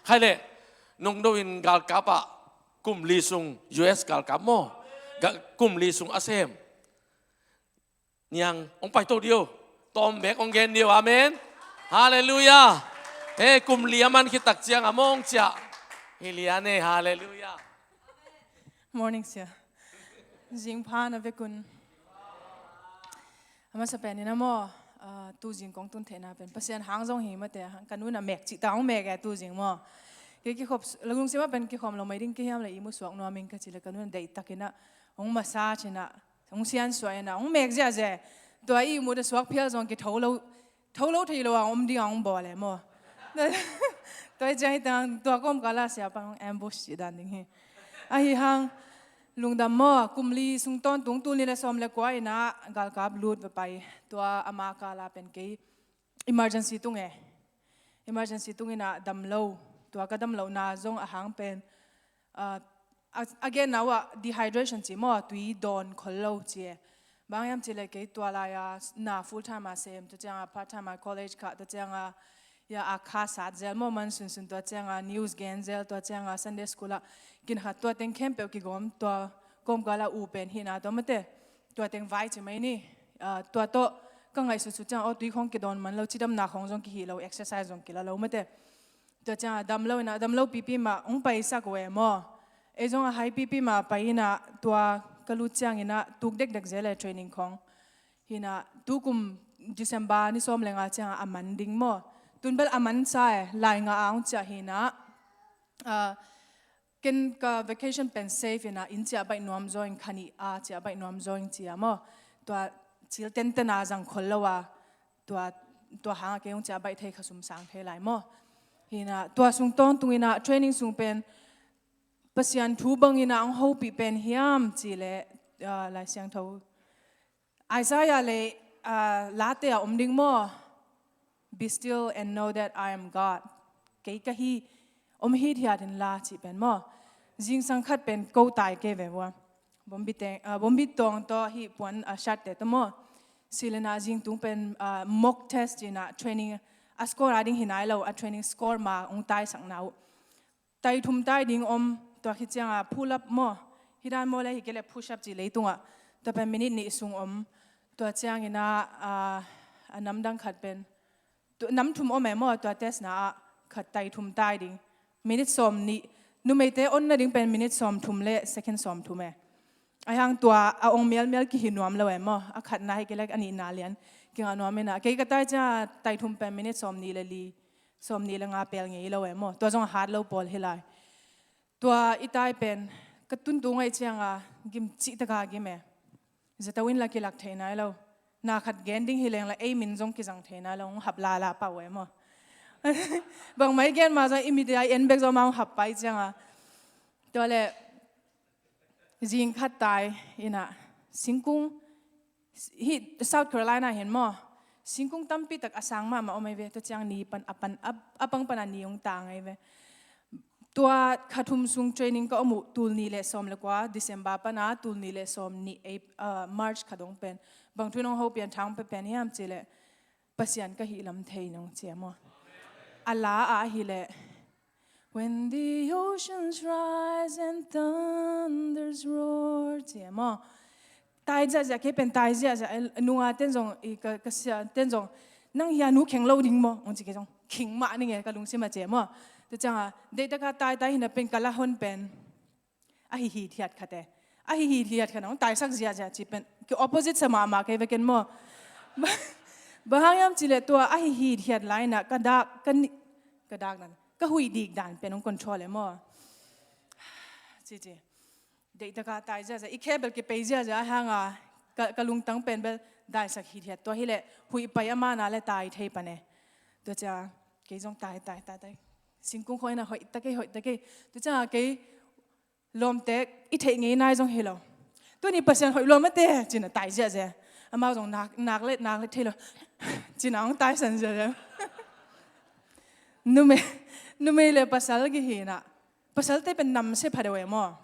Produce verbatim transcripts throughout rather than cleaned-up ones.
Khai leh, nong do in galkap ah, kum li sung U S galkap maw. Ga-, kum li sung a sem. Niang, hong paito dih o. Tawm bek hong gen dih o, amen. Halleluiah. He, kum li a man khit tak ciang a mawng ciah. Hi lian e, halleluiah. Morning, sia. Zing pha na vekun. A masa pen in a maw, ah, tu zing kong tun theihna pen Pasian hang zong hi mate, ka nu in a mek cih ta hong mek e tu zing maw. Kei kikhop, lungsim ah pen kikhawm lo mai ding ka hiam leh ihmu suak nuam ing ka cih leh ka nu in deihtakin a hong massage in a, hong siansuah in a, hong mek ziahziah. Tua ihmu a suak phial zong kitho lo, tho lo thei lo a om ding a hong bawl e maw. Tua hi ciang hi tang, tua kawmkal ah sia pan hong ambush cih dan ding hi. Ahi hang, lungdam maw, kum li sung tawntung tul nih leh sawm leh kua in a galkap lut va pai. Tua ama kal ah pen kei emergency tung e. Emergency tung in a dam lo. Tua ka dam lohna zong a hang pen, ah, a, a genna uh ah dehydration ci maw, tui dawn khol lo ci e. Bang hiam cih leh kei tua lai-a na full time a sem, tua ciang a part time a college khah, tua ciang a, ya, a kha sat zel maw, man sunsun, tua ciang a news gen zel, tua ciang a Sunday school ah kin khat, tua teng khempeuh kigawm, tua kawmkal ah u pen hihna tua mate, tua teng vai ci mai ni. Ah, tua tawh ka ngaihsutsut ciang, aw, tui khawng kidawn man lo, cidamna khawng zong kihih lo, exercise zong kila lo mate. Tua ciang a dam lo in a, dam lo pipi mah hong paisak uh e maw. Ei zong a hai pipi mah pai in a, tua ka lut ciangin a tuk dekdek zel e training khawng. Hi in a, tukum December ni sawm leh nga ciang a a man ding maw. Tun bel a man sa e, lai nga a hong ciah hi in a. Ah, ken ka vacation pen safe in a, inn ciah baih nuam zaw ing, kha nih a ciah baih nuam zaw ing ci a maw. Tua cil tenten a zang khol lo a, tua, tua hang a kei hong ciah baih thei, kha sum sang thei lai maw. Hi in a, tua sung tawntung in a, training sung pen Pasian thu bang in a hong hopih pen hiam cih leh, ah, Lai Siangtho Isaiah leh, ah, Late ah om ding maw. "Be still and know that I am God." Kei ka hi, om hithiat inla cih pen maw. Zingsang khat pen ko tai kei ve vua. Bombi teng, ah, bombi tawng tawh hih puan a sat te tawh maw. Silena zingtung pen, ah, mock test in a training a score a ding hi nai lo, a training score ma hong taisakna uh. Tai thum tai ding om, tua khit ciang a pull up maw, hi dan maw leh hi kei leh push up cih leitungah, tua pen minute nih sung om, tua ciangin a, a, a namdang khat pen, tu, nam thum om e maw, tua test na ah khat tai thum tai ding, minute sawm nih, numeite on nading pen minute sawm thum leh second sawm thum e. Ahi hang tua a ong mialmial kihi nuam lo e maw, a khatna hi kei leh a nihna lian kingah nuam in a, kei ka tai ciang a tai thum pen minute sawm nih leh li, sawm nih leh nga pel ngei lo e maw. Tua zong a hat lo pawl hi lai. Tua i tai pen ka tuntu ngaih ciang a gim cihtak a gim e. Zato in la kilak thei nai lo. Na khat gen ding hi leng la ei min zong kizang thei nai lo. Hong hap lala pah uh e maw. Bangmah i gen ma zong i mit a i en bek zong ma hong hap pai ciang a. Tua leh zing khat tai in a singkung, hih South Carolina hi in maw, singkung tampi tak a sang mahmah om ahi ve, tua ciang ni pan, a pan, a, a pang pan a ni hong tang ahi ve. Tua kha thum sung training ka om uh, tul nih leh sawm leh kua, December pan a tul nih leh sawm nih, Ap-, ah, March kha dong pen. Bang thu in hong hopih a, thang pe pen hiam cih leh Pasian ka hih lam thei nong ci a maw. A la ah hi leh, "When the oceans rise and thunders roar," ci a maw. Tai ziahziah, kei pen tai ziahziah, nunga ten zong, i ka, ka sia ten zong, "Nang hi a nu kheng lo ding maw?" hong ci, kei zong, "Khing mah ning e," ka lungsim ah ci a maw. Tua ciang a, deihtak a taitai hi in a pen ka la hon pen a hihithiat khat e. A hihithiat khat a hong taisak ziahziah cih pen ki opposite sa mahmah kei ve ken maw. Bang hang hiam cih leh tua a hihithiat lai in a ka dak, ka ni, ka dak dan, ka huih dik dan pen hong control e maw. Ci ci. Deihtak a tai ziahziah, i khe bel kipei ziahziah hang a, ka, ka lungtang pen bel daisak hithiat. Tua hi leh huih pai a man a leh tai thei pan e. Tua ciang kei zong tai, tai, tai, tai. Singkung khawng in a hoih ta kei, hoih ta kei. Tua ciang a kei lawmte i theih ngei nai zong hi lo. "Tuni Pasian hoih lua mate," ci in a tai ziahziah. Amau zong nak, nak leh, nak leh thei lo. Ci in a hong taisan ziahziah. Numei, numei leh pasal kihi in a. Pasalte pen nam se pha deuh e maw.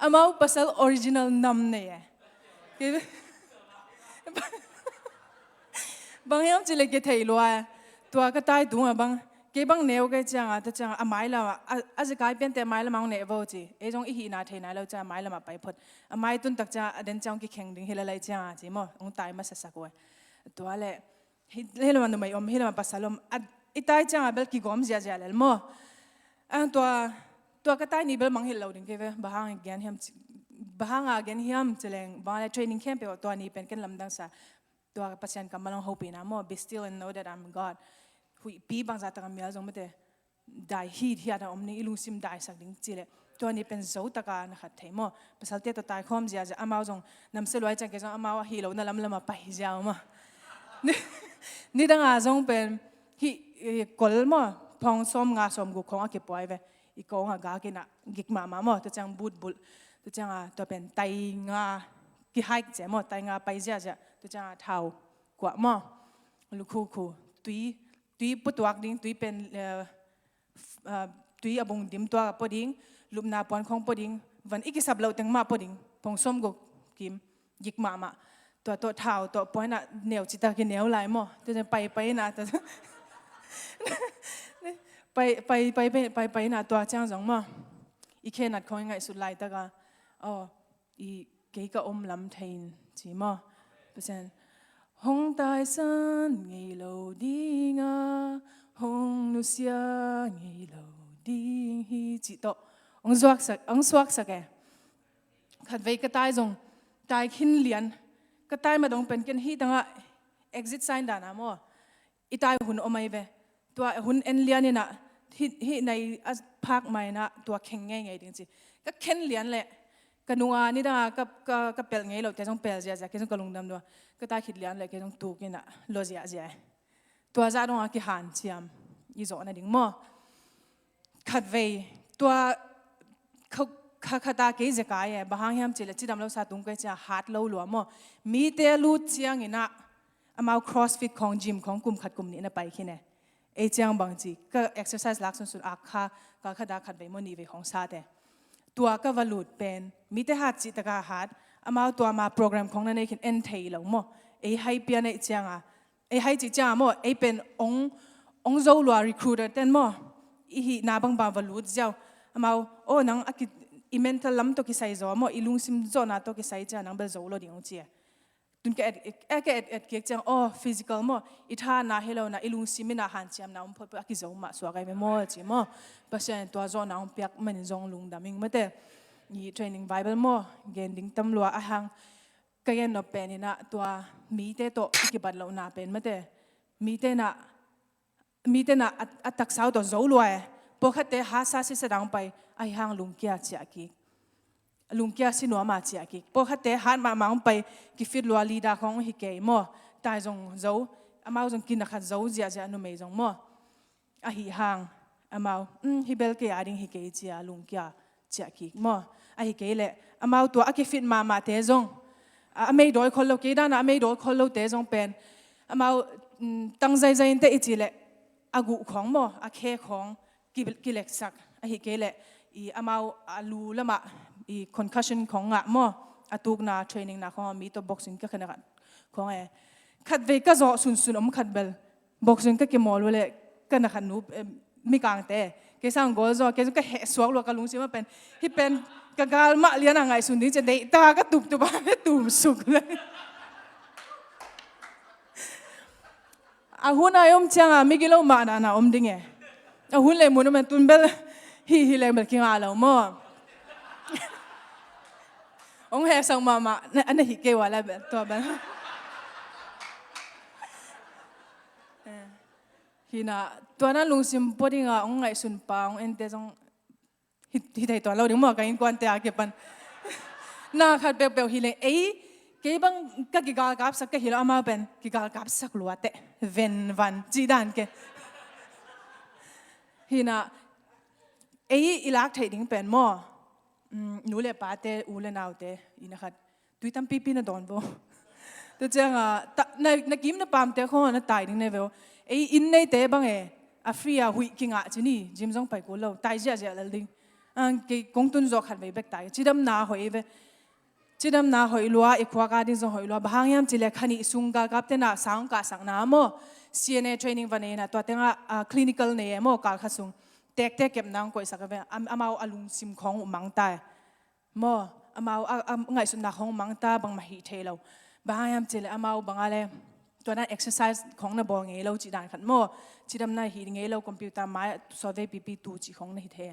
Amau pasal original nam nei e. Bang hiam cih leh kithei lua e. Tua ka tai tungah bang, kei bang neu kei ciangah, tua ciangah a mailamah, a, a zekai piante a mailamah hong neh vo ci. Ei zong i hihna thei nai lo ciangah a mailamah pai phot. A mai tun tak ciangah a den ciang kikheng ding hi lalai ciangah ci maw. Hong tai masasak uh e. Tua le, hi, hi lamah numei om, hi lamah pasal om. A, i tai ciangah bel kigawm ziahziah lel maw. A, tua, tua ka tai ni bel mangngilh lo ding kei ve. Bang hang gen hiam ci, bang hang a gen hiam ci leng, bang le training camp peuh tua ni pen ken lamdang sa. Tua Pasian kammal hong hopihna maw, "Be still and know that I'm God." Huihpi bangzah taka mial zong mate, dai hithiat a om ni, i lungsim daisak ding ci leh. Tua ni pen zo taka na khat thei maw. Pasalte tawh taikhawm ziahziah, amau zong namsia luai ciang kei zong amau ahi lo na lamlamah pai ziau maw. Ni, nidanga zong pen hih, eh, kol maw, pawng sawm nga sawm guk khawng a kipuai ve. I kawng a gak in a gik mahmah maw, tua ciang boot bulh, tua ciang a tua pen tai nga kihaik cia maw, tai nga pai ziahziah, tua ciang a thau kuah maw, lukhukhu, tui, tui putuak ding, tui pen, eh, f-, ah, tui a bung dim tuak a pua ding, lupna puan khawng pua ding, van i kisap loh teng mah pua ding, pawng sawm guk kim, gik mahmah. Tua tawh thau tawh pua in a neu cita kineu lai maw. Tua ciang pai pai in a tua, pai, pai, pai, pai, pai, pai in a tua ciang zong maw. I khe nat khawng i ngaihsut laitak a, aw, i kei ka om lam thei in ci maw. Pasian, hong taisan ngei lo ding a, hong nusia ngei lo ding hi cih tawh hong zuaksak, hong suaksak e. Khatvei ka tai zong, tai khin lian, ka tai madong pen ken hih tangah exit sign dan a maw, i tai hun om ahi ve. Tua hun en lian in a, hih, hih nai a phak mai in a, tua kheng ngeingei ding ci. Ka khen lian leh, ka nunga nidang a ka, ka, ka pelh ngei loh te zong pelh ziahziah, kei zong ka lungdam dua. Ka tai khit lian leh, kei zong tuk in a, lua ziahziah e. Tua zah dong a kihanciam i zawh nading maw. Khatvei, tua kha, kha, khata kei zekai e, bang hang hiam cih leh cidam lo sa tung kei cia hat lo lua maw. Mite a lut ciangin a, amau crossfit khawng, gym khawng kum khat kum nih na pai khin e. Ei ciang bang ci, ka exercise lak sunsun ak kha, ka khata khatvei maw nihvei khawng sate. Tua ka va lut pen, mite hat cih taka hat, amau tua ma program khawng na nei khin en thei lo maw. Ei hai pian ei ciang a, ei hai cih ciang a maw, ei pen ong, ong zo lua recruiter ten maw, i hihna bangbang va lut ziau. Amau, aw nang a ki, i mental lam tawh kisai zaw maw, i lungsim zawhna tawh kisai ciang nang bel zo lo ding ong ci e. Tun ka et, eh, ka et, et kik ciang, aw physical maw, i thana hi lo na, i lungsim in a hanciamna om phot phot a kizo mah suak ai ve maw ci maw. Pasian in tua zawhna ong piak manin zong lungdam ing mate. I training Bible maw, gen ding tam lua a hang. Ka gen nop pen in a tua mite tawh i kibat lohna pen mate. Mite in a, mite in a, a, a taksa uh tawh zo lua e. Pawlkhatte hatsa sisa dang pai, ahi hang lungkia ciah kik. Lungkia si nuam a ciah kik. Pawlkhatte hat mahmah hong pai, kifit lua leader khawng hi kei maw. Tai zong zo, amau zong kina khat zo ziahziah numei zong maw. Ahi hang, amau, um, hi bel kei a ding hi kei cia, lungkia ciah kik maw. Ahi kei leh, amau tua a kifit mahmahte zong, a, a meidawi khol lo, kei dana a meidawi khol lote zong pen, amau, um, tang zaizai in te i ci leh, a guh khawng maw, a khe khawng, ki, kileksak. Ahi kei leh, i amau a lu lamah, i concussion khawng ngah maw, a tukna training na khawng a mi tawh boxing ka khen a khat khawng e. Khatvei ka zawh sunsun om khat bel. Boxing ka kimawl uh leh, ka na khat nu, eh, mikangte. Kei sang goal zaw, kei zong ka heh suak lua ka lungsim a pen. Hih pen, ka gal mah lian a ngaihsun ding cia deihta ka tuptup a, tum suk le. A hun a i om ciang a, migilo mah na na om ding e. A hun leh mun om e tun bel, hih, hih leng bel kingah lo maw. Ong heh sang mahmah, na, na hih kei ua la bel, tua bel. Eh, hi na, tua na lungsim pua ding a, ong ngaihsun pa, ong ente zong, hi, hi thei tuan lo ding maw, ka innkuante a kipan. Na khat peuhpeuh hi leng, ei, kei bang ka kigalkapsak ka hi lo amau pen, kigalkapsak lua teh, venvan, ci dan ke. Hi na, ei, i lak theih ding pen maw. Mm, nu le pate, u le naute, i na khat. Tui tampipi na dawn bo. Tua ciang a, ta, na, na kim na pamte khawng na tai ding ne veu. Ei inn neite bang e, a free a huih kingah ci ni, gym zong pai kul lo, tai ziahziah lel ding. Ang kei kong tun zawh khat vei bek tai, cidamna hoih ve. Cidamna hoih lua, i khuak a ding zong hoih lua, bang hang hiam ci le kha nih sung galkapte na sang kahsakna maw. C N A training va nei inah, tua tengah, ah, clinical nei e maw, kal khat sung. Tekte kepna hong koihsak a ve, am-, amau a lungsim khawng uh mang ta e. Maw, amau a, a ngaihsutna khawng mang ta, bangmah hih thei lo. Bang hang hiam cih leh amau bang a le, tua dan exercise khawng na bawl ngei lo cih dan khat maw. Cidamna hih ngei lo, computer mai ah sawtvei pipi tu cih khawng na hi thei.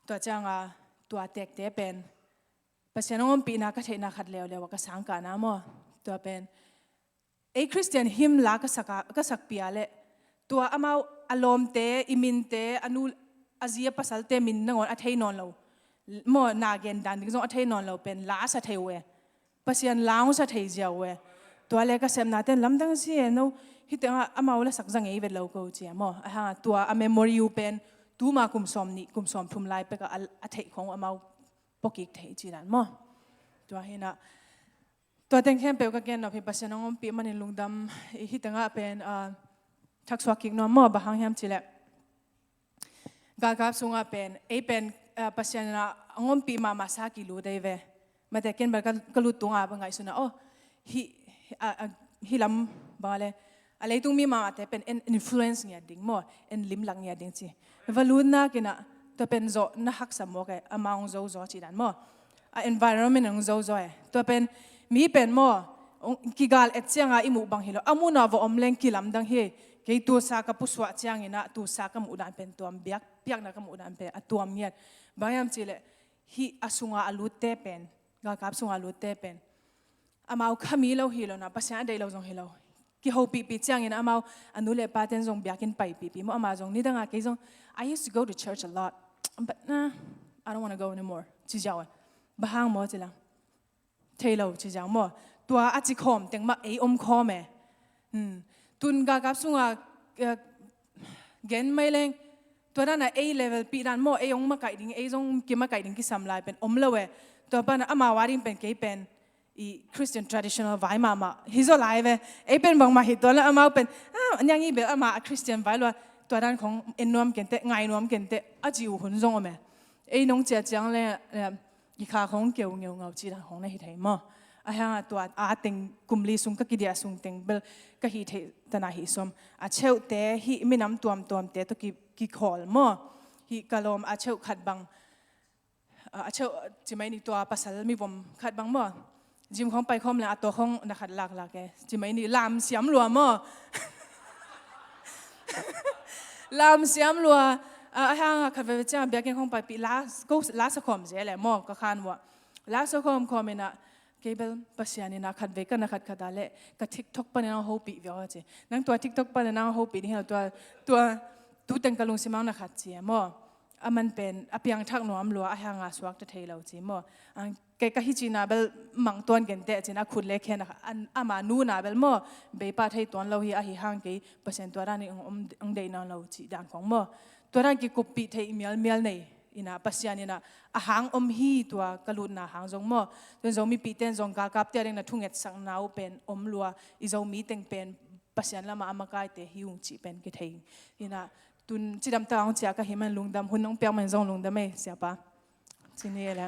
Tua ciangah, tua tekte pen Pasian hong ompihna ka theihna khat leuleu ah ka sangkahna maw. Tua pen ei Khristian hymn la ka sak a, ka sakpih a leh, tua amau a lawmte, i minte, a nu, a zi, a pasalte min nangawn a thei nawn lo. Maw, na gen dan ding zong a thei nawn lo pen la a sa thei uh e. Pasian la hong sa thei ziau uh e. Tua le ka sepnate in lamdang si e, no, hih tengah amau la sak zang ei vet lo ko ci e maw. A hang a tua a memory uh pen tuma kum sawmnih, kum sawmthum lai pek ah a, a theih khawng uh amau pua kik thei ci dan maw. Tua hi inah, tua teng khempeuh ka gen nop hi, Pasian hong ompih manin lungdam. Hih tengah pen, ah, thaksuak kik nuam maw, bang hang hiam cih leh galkap sungah pen, ei pen, ah, Pasian inah hong ompih mahmah sa kilut ei ve. Mate ken bel ka, ka lut tungah bang ngaihsun a, oh, hih, ah, ah, hih lam bang a le, a leitung mi mahmahte pen en influence ngiat ding maw, en limlak ngiat ding ci. Va lut nak inah, tua pen zawh na haksa mawk e, amau hong zo zaw cih dan maw. A environment hong zo zaw e. Tua pen, mi pen maw, hong kigal et ciangah i muh bang hi lo. A munah va om leng kilamdang hi. Kei tusa ka pusuah ciang inah, tusa ka muh dan pen tuam, biak, biakna ka muh dan pen a tuam ngiat. Bang hiam cih leh, hih a sungah a lutte pen, galkap sungah a lutte pen, amau kha mi lo hi lo na, Pasian a deih lo zong hi lo. Kihopihpih ciangin amau a nu le paten zong biakinn paipihpih maw, amah zong nidangah kei zong, "I used to go to church a lot, but, nah, I don't wanna go anymore," ci ziau e. Bang hang maw ci leng, thei lo ci ziau maw. Tua a ci khawm teng mah ei om khawm e. Hmm. Tun galkap sungah, eh, gen mai leng, tua dan a A level pih dan maw, ei hong makaih ding, ei zong kimakaih ding kisam lai pen om lo e. Tua pan a amau a ding pen kei pen i Christian traditional vai mahmah hi zaw lai ve. Ei pen bangmah hi tuan lo, amau pen, ah, niang i bel amah a Christian vai lua, tua dan khawng en nuam kenteh, ngai nuam kenteh, a ci uh hun zong om e. Ei nong ciah ciang le, eh, i kha khawng keu ngeungau ci dan khawng na hi thei maw. A hang a tua a teng kum li sung ka kidiah sung teng bel ka hih theih tan a hih sawm. A cheuhte hih minam tuamtuamte tawh ki, kikhawl maw. Hih ka lawm a cheuh khat bang, a, a cheuh, ci mai ni, tua pasal mivom khat bang maw. Gym khawng pai khawm leng a tawh khawng na khat laklak e. Ci mai ni, lam siam lua maw. Lam siam lua, a, a hang a khat veve ciang biakinn khawng paipih la, ko la sa khawm zel e maw, ka khan uh ah. La sa khawm khawm inah, kei bel Pasian inah khat vei ka na khat khat a leh, ka TikTok panin hong hopih ve aw ci. Nang tua TikTok panin hong hopih ding hi lo, tua, tua, tu teng ka lungsim ah na khat ci e maw. A man pen a piangthak nuam lua, a hang a suakta thei lo ci maw. Ang kei ka hi cihna bel mang tuan kenteh ci-in a khut le khen a, an, ama nuna bel maw, bei pah thei tuan lo hi, ahi hang kei Pasian tua dan in hong, hong deih nawn lo cih dan khawng maw. Tua dan kikuppih theih mialmial nei inah, Pasian inah a hang om hi, tua ka lutna hang zong maw. Tua in Zomipihte in zong galkapte a ding na thungetsakna uh pen om lua, i Zomi teng pen Pasian lamah a makaite hi ung cih pen kithei inah, tun cidamtak a hong ciah ka hih man lungdam, hun hong piak man zong lungdam ei, siapa. Ci ni e le.